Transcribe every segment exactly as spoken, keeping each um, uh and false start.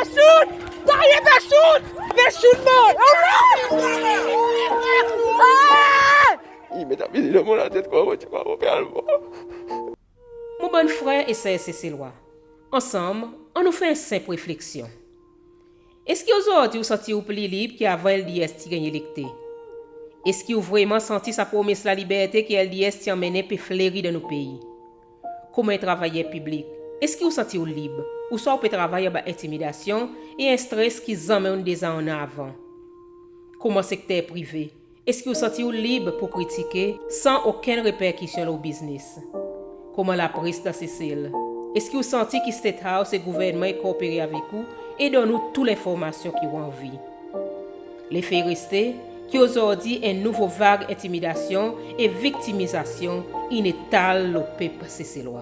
Shoot! Taye pe shoot! Pe shoot mwan! Alright! Ah! I met apiye dan mon latet, konman mon ti krwar mon pe al mor. Mon bann frer e ser Seselwa, ansanm, annou fer en senp refleksyon. Eski ozordi ou santi ou pli lib ki avan L D S ti ganny elekte? Eski ou vreman santi sa promes laliberte ki L D S ti anmennen pe fleri dan nou pei? Konman en travayer piblik, eski ou santi ou lib, ouswa ou pe travay anba entimidasyon e en stres ki zanmen ou'n deza annan avan? Konman sekter prive, eski ou santi ou lib pour kritike san okenn reperkisyon lo ou biznes? Konman lapres dan Sesel, eski ou santi ki State House e gouvernman i korpere avek ou e donn ou tou lenformasyon ki ou anvi? Lefe i reste ki ozordi en nouvo vag entimidasyon e viktimizasyon in etal lo pep Seselwa.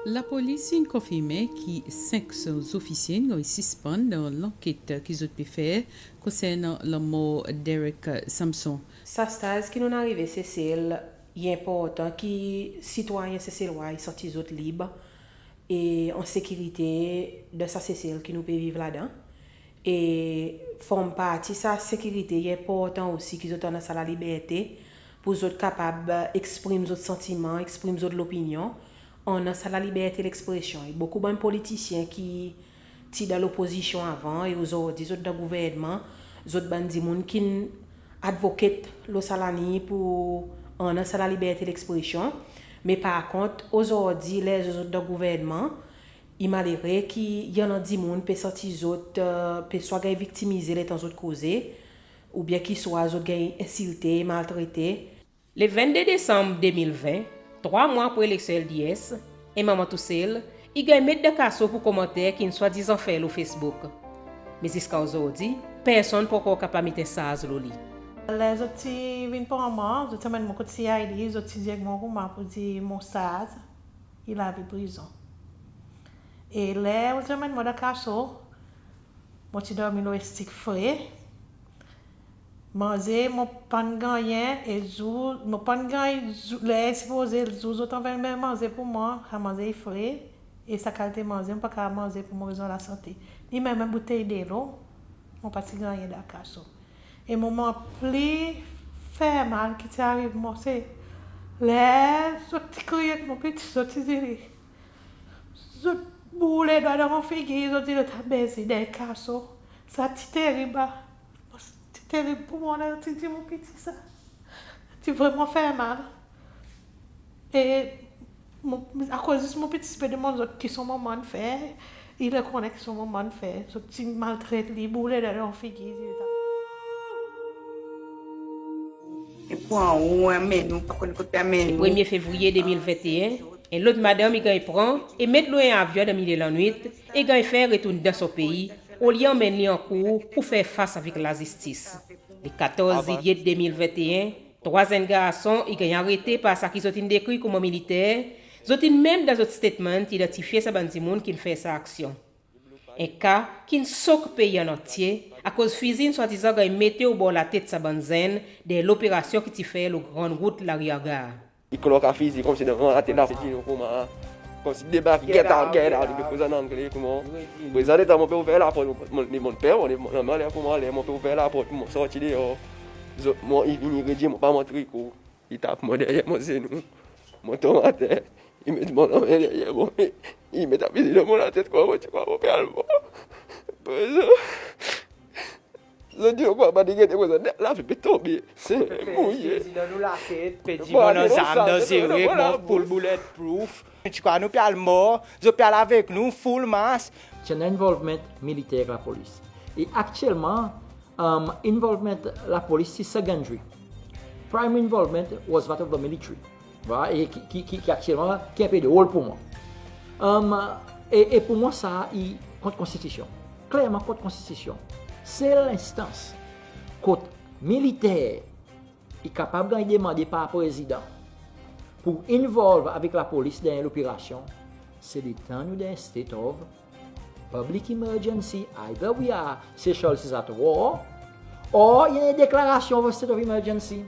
Lapolis in konfirmen ki senk zofisye in ganny sispann dan lanket ki zot pe fer konsernan lanmor Derek Samson. Sa staz ki nou'n arive Sesel, i enportan ki sitwayen Seselwa i santi zot lib e an sekirite dan sa Sesel ki nou pe viv ladan. E form parti sa sekirite, i enportan osi ki zot annan sa laliberte pour zot kapab eksprim zot santiman, eksprim zot lopinyon, annan sa laliberte lekspresyon. E bokou bann politisyen ki ti dan lopozisyon avan e ozordi zot dan gouvernman, zot bann dimoun ki'n advocate lo sa laliny pour annan sa laliberte lekspresyon. Me par kont, ozordi ler zot dan gouvernman, i malere ki i annan dimoun pe santi zot, e, pe swa ganny viktimize letan zot koze, oubyen ki swa zot ganny ensilte, maltrete. Le venn de Desanm de mil ven, trwa mwan apre eleksyon L D S, en manman tousel i ganny met dan kaso pour komanter ki'n swadizan fer lo Facebook. Me ziska ozordi, personn pa ankor kapab met en sarz lo li. Ler zot ti vin pran mwan, zot ti anmenn mwan kot C I D, zot ti dir ek mwan koumsa pour dir mon sarz i lavi prizon. E ler zot ti anmenn mwan dan kaso, mon ti dormi lo en stik fre. Manze, mon pa'n gannyen, e zour, mon pa'n ganny, zour, ler sipoze zour zot anvoy manze pour mwan, sa manze i fre, e sa kalite manze, mon pa kapab manze pour mon rezon lasante. Ni menm en boutey delo, mon pa ti gannyen dan kaso. E moman pli fermal ki ti ariv mwan, se ler zot ti kriy mon piti, zot ti dir li, zot boul en dwa dan mon figir, zot dir zot a bes li dan kaso. Sa ti terib, a. Ti terib pour mwan, ler zot ti dir mon piti sa. Ti vreman fermal. E mon, akoz zis mon piti ti pe demann zot ki son manman'n fer, i le konnen ki son manman'n fer. Zot ti maltret li, boul en dwa dan figir li. E pran ou, anmenn ou, pa konn kot pe anmenn ou. Le premye fevriye de mil venteen, en lot madanm i ganny pran e met lo en avyon dan milye lannwit e ganny fer retourn dan son pei, olye anmenn li ankour pour fer fas avek lazistis. Le katorz zilyet de mil venteen, trwa zenn garson i ganny arete par sa ki zot in dekrir konman militer. Zot in menm dan zot statement idantifye sa bann dimoun ki'n fer sa aksyon. En ka ki'n sok pei an antye, akoz fizi in swadizan ganny mete obor latet sa bann zenn dan loperasyon ki ti fer lo Grann Rout Lariagar. I klonk a fizi konmsi dan mon latet la, se dir nou konman, konmsi debake, get out, get out, i pe koz an angle konman. Prezan letan mon pe ouver laport, mon, mon, mon pe, mon, mon, mon, mon, mon pe ouver laport, mon sorti deor. Zot, mon, i vini redir mon par mon triko, i tap mwan deryer mon zenou. Mon tonm ater, i met mon lanmen deryer mwan, i, i met apiye dan mon latet, konman mon ti krwar mon pe al mor. Prezan. Zot dir, konman, pa de gete, konman, lavi pe tonbe. Se mouye. Pe dir nou latet, pe dir mon zam danzere, mon full bulletproof. Ti krwar nou pe al mor, zot pe al avek nou, full mask. Ti annan involvement militer ek lapolis. E aktyelman, um, involvement lapolis ti secondary. Prime involvement was that of the military. Vwala, e ki, ki, ki, ki aktyelman, ki en pe drol pour mwan. Um, e, e pour mwan sa i kont konstitisyon. Klerman kont konstitisyon. Sel lenstans kot militer i kapab ganny demande par prezidan pour involve avek lapolis dan en loperasyon, se letan nou dan en state of public emergency, either we are, Seychelles is at war, or i annan en deklarasyon of a state of emergency.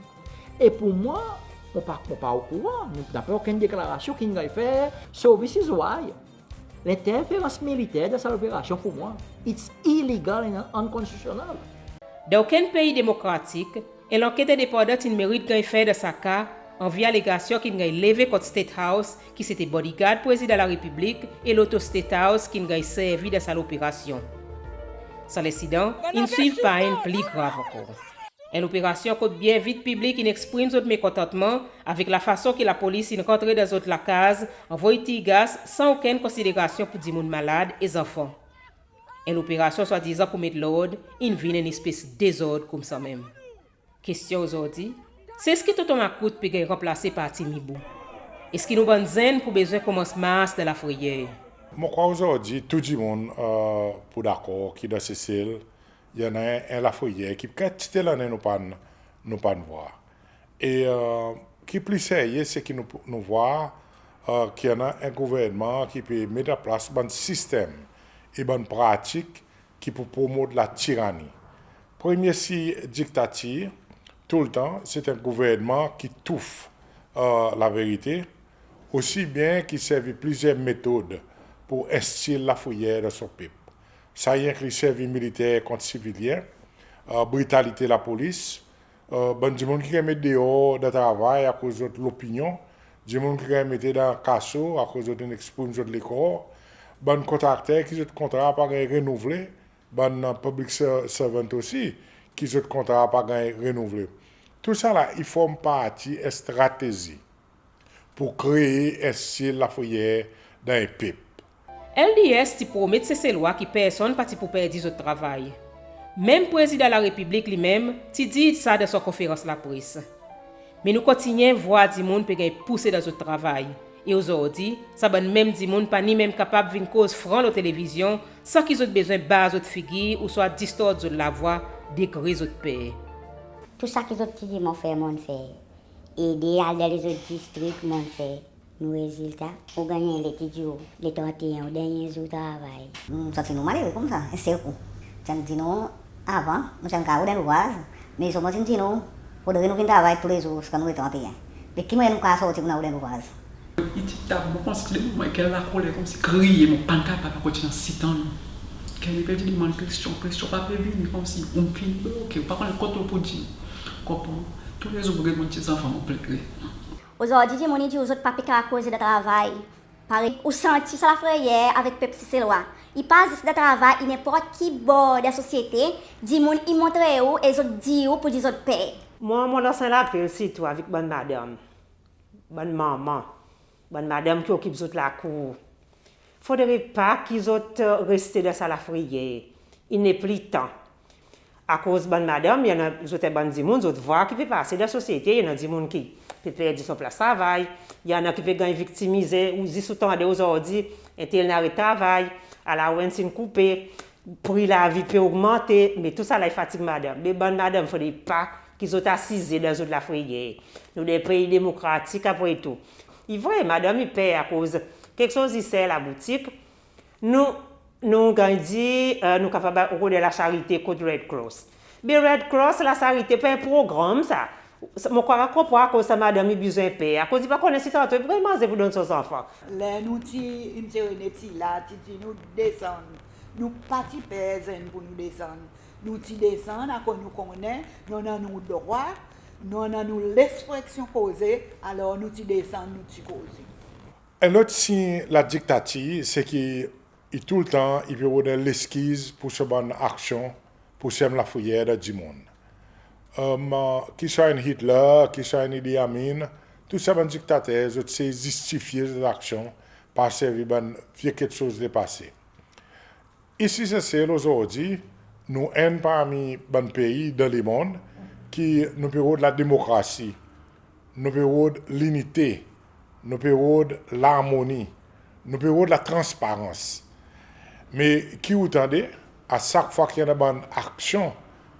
E pour mwan, mon pa, mon pa okouran, nou napa okenn deklarasyon ki'n ganny fer, so this is why Lenterferans militer dan sa loperasyon, pour mwan, it's illegal and unconstitutional. Dan okenn pei demokratik, en lanket endepandan ti'n merit ganny fer dan sa ka, an vi alegasyon ki'n ganny leve kont State House, ki sete bodyguard Prezidan Larepiblik, e loto State House ki'n ganny servi dan sa loperasyon. Sa lensidan in swiv par enn pli grav ankor. En loperasyon kot byen vit piblik in eksprim zot mekontantman avek lafason ki lapolis in rantre dan zot lakaz, anvoy tear gas san okenn konsiderasyon pour dimoun malad e zanfan. En loperasyon swadizan pour met lord in vin en espes dezord koumsa menm. Kestyon ozordi, se eski Tonton Makout pe ganny ranplase par Timi Bou? Eski nou bann zenn pou bezwen konmans mars dan lafreyer? Mon krwar ozordi tou dimoun pour dakor ki dan Sesel i annan en lafreyer ki kantite lannen nou pa'n, nou pa'n vwar. E ki pli serye se ki nou, nou vwar ki annan en gouvernman ki pe met an plas bann sistenm e bann pratik ki pou promot latirani. Premye siny diktatir toultan se en gouvernman ki touf laverite, osi byen ki servi plizyer metod pour enstil lafreyer dan son pep. Sa i enkli servi militer kont sivilyen, britalite lapolis, bann dimoun ki ganny met deor dan travay akoz zot lopinyon, dimoun ki ganny mete dan kaso akoz zot in eksprim zot lekor, bann kontrakter ki zot kontra pa ganny renouvle, bann public servant osi ki zot kontra pa ganny renouvle. Tousala i form parti en stratezi pour kree en stil lafreyer dan en pep. LDS ti promet Seselwa ki personn pa ti pou perdi zot travay. Menm Prezidan Larepiblik li menm ti dir sa dan son konferans lapres. Me nou kontinyen vwar dimoun pe ganny pouse dan zot travay. E ozordi, sa bann menm dimoun pa ni menm kapab vin koz fran lo televizyon san ki zot bezwen bar zot figir ouswa distort zot lavwa degre zot per. Tou sa ki zot ti dir mon fer, mon'n fer. Ede al dan lezot distrik, mon'n fer. Nou rezilta, ou ganny en let i dir ou, le tranteyen ou dernyen zour travay. Nou santi nou malere koumsa, en sel kou. Ti dir nou avan, nou ti annan ka rod en louvraz, me zot ti dir nou, fodre nou vin travay toulezour ziska nou le tranteyen. Be ki mannyer nou kapab sorti pour nou al rod en louvraz? I ti tap, mon panse, ti de moman ek en lakoler konmsi kriye, mon pa'n kapab akoz ti annan sitan. Ker li pe vin demann kestyon, kestyon pa pe vini, konmsi ou fini bloke, ou pa konnen kote ou pou dir. Konpran? Toulezour mon gete mon ti zanfan, mon plere. Ozordi dimoun i dir ou zot pa pe kapab koze dan travay. Parey ou santi sa lafreyer avek pep Seselwa. I pa zis dan travay, i nenport ki bor dan sosyete, dimoun i montre ou e zot dir ou pour dir zot per. Mwan mon lans en lapel sirtou avek bann madanm, bann manman, bann madanm ki okip zot lakour. Fodre pa ki zot reste dan sa lafreyer. I nepli tan. Akoz bann madanm, i annan, zot en bann dimoun, zot vwa ki pe pase dan sosyete, i annan dimoun ki pe perdi son plas travay, i annan ki pe ganny viktimize, ou zis ou tande ozordi, entel in aret travay, allowance in koupe, pri lavi pe ogmante, me tousala i fatig madanm. Me bann madanm, fodre pa ki zot asize dan zot lafreyer. Nou dan en pei demokratik apre tou. I vre, madanm i per akoz keksoz i ser laboutik, nou, nou ganny dir, nou kapab rod lasarite kot Red Cross. Be Red Cross, lasarite pa en progranm sa. Mon krwar ou konpran akoz sa madanm i bezwen per, akoz i pa konnen si tanto i pou ganny manze pour donn son zanfan. Ler nou ti, Msye René ti la, ti dir nou desann. Nou pa ti per zenn pour nou desann. Nou ti desann akoz nou konnen nou annan nou drwa, nou annan nou lespresyon koze, alor nou ti desann, nou ti koze. En lot siny ladiktatir se ki i toultan i pe rod en leskiz pour son bann aksyon pour sem lafreyer dan dimoun. Ki swa en Hitler, ki swa en Idi Amin, tou sa bann diktater zot sey zistifye zot aksyon par servi bann vye keksoz lepase. Isi Sesel ozordi, nou enn parmi bann pei dan lemonn ki nou pe rod lademokrasi, nou pe rod linite, nou pe rod larmoni, nou pe rod latransparans. Me ki ou tande, a sak fwa ki annan bann aksyon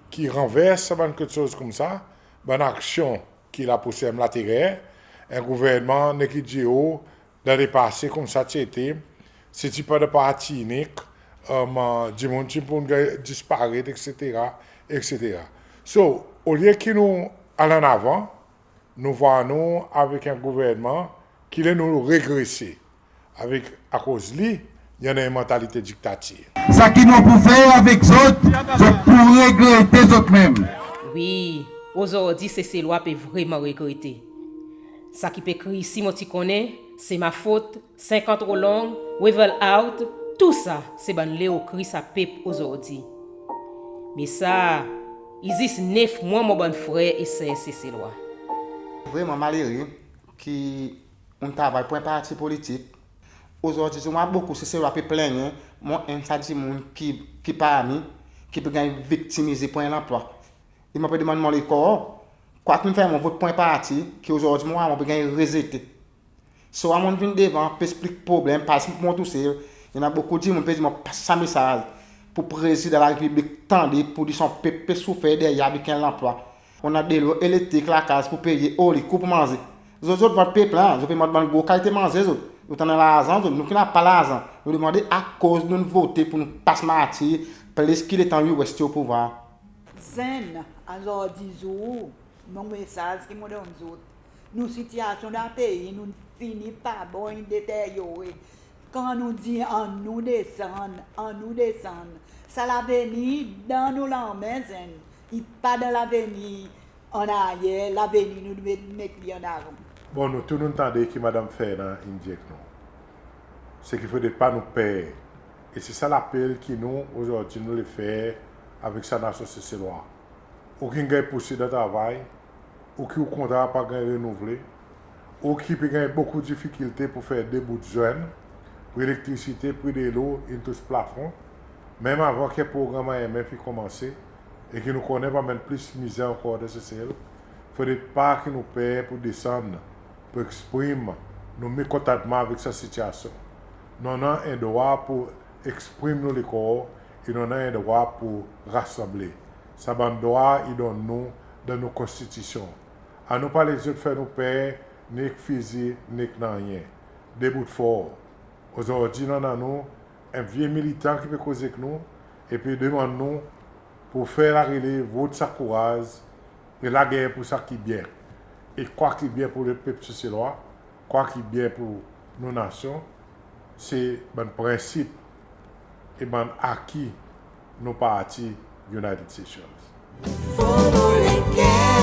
ki ranvers sa bann keksoz koumsa, bann aksyon ki la pour sem laterer, en gouvernman nek i dir ou, dan lepase koumsa ti ete, si ti pa dan parti inik, dimoun ti pou ganny disparet, etsetera, etsetera. So, olye ki nou al an avan, nou vwar nou avek en gouvernman ki le nou regrese. Avek, akoz li, I annan en mantalite diktatir. Sa ki nou pou fer avek zot, zot pou regrete zot menm. Wi, ozordi Seselwa pe vreman regrete. Sa ki pe kriy isi mon ti konnen, se ma fot, senkant rolong, Wevel out, tou sa se bann leokri sa pep ozordi. Me sa, i zis nef mwan mon bann frer e ser Seselwa. Vreman malere ki ou'n travay pour en parti politik. Ozordi, dir mwan bokou Seselwa pe plennyen, mon enn sa dimoun ki, ki parmi, ki pe ganny viktimize pour en lanplwa. E mon pe demann mon lekor, kwa ki mon fer mon vot pour en parti ki ozordi mon, mon pe ganny rezete. So, mon vin devan, pe eksplik problenm, pa zis mwan tousel. I annan bokou dimoun pe dir mon pas sa mesaz pour Prezidan Larepiblik tande, pour dir son pep pe soufer deryer avek en lanplwa. Ou annan delo, elektrik, lakaz pour peye, oli, kou pour manze. Zot, zot vann pep la, zot pe mand bann gro kalite manze zot. Zot annan larzan zot, nou ki napa larzan. Nou demande akoz nou'n vote pour nou pas martir, plis ki letan US ti o pouvwar. Zenn, ozordi zour, mon mesaz ki mon donn zot. Nou sitiasyon dan pei, nou'n fini pa bon, in deteryore. Kan nou dir annou desann, annou desann. Sa lavenir dan nou lanmen, zenn. I pa dan lavenir an aryer, lavenir nou met, met li an avan. Bon, nou tou nou'n tande ki Madanm Fernand in dir ek nou. Se ki fodre pa nou per. E se sa lapel ki nou, ozordi, nou le fer avek sa nasyon Seselwa. Ou ki'n ganny pouse dan travay, ou ki ou kontra pa ganny renouvle, ou ki pe ganny bokou difikilte pour fer de bout zwenn, pri elektrisite, pri delo, in tous plafon, menm avan ki progranm IMF i konmanse, e ki nou konnen pou anmenn plis mizer ankor dan Sesel, fodre pa ki nou per pour desann, pour eksprim nou mekontantman avek sa sitiasyon. Nou annan en drwa pour eksprim nou lekor, e nou annan en drwa pour rasanble. Sa bann drwa i donn nou dan nou Konstitisyon. Annou pa les zot fer nou per, ni ek fizi, ni ek nanryen. Debout for. Ozordi, nou annan nou en vye militan ki pe koz ek nou, e pe demann nou pour fer larele, vot sa kouraz, e lager pour sa ki byen. E kwa ki byen pour lepep Seselwa, kwa ki byen pour nou nasyon, se bann prensip e bann aki nou parti United Seychelles. Fodre ke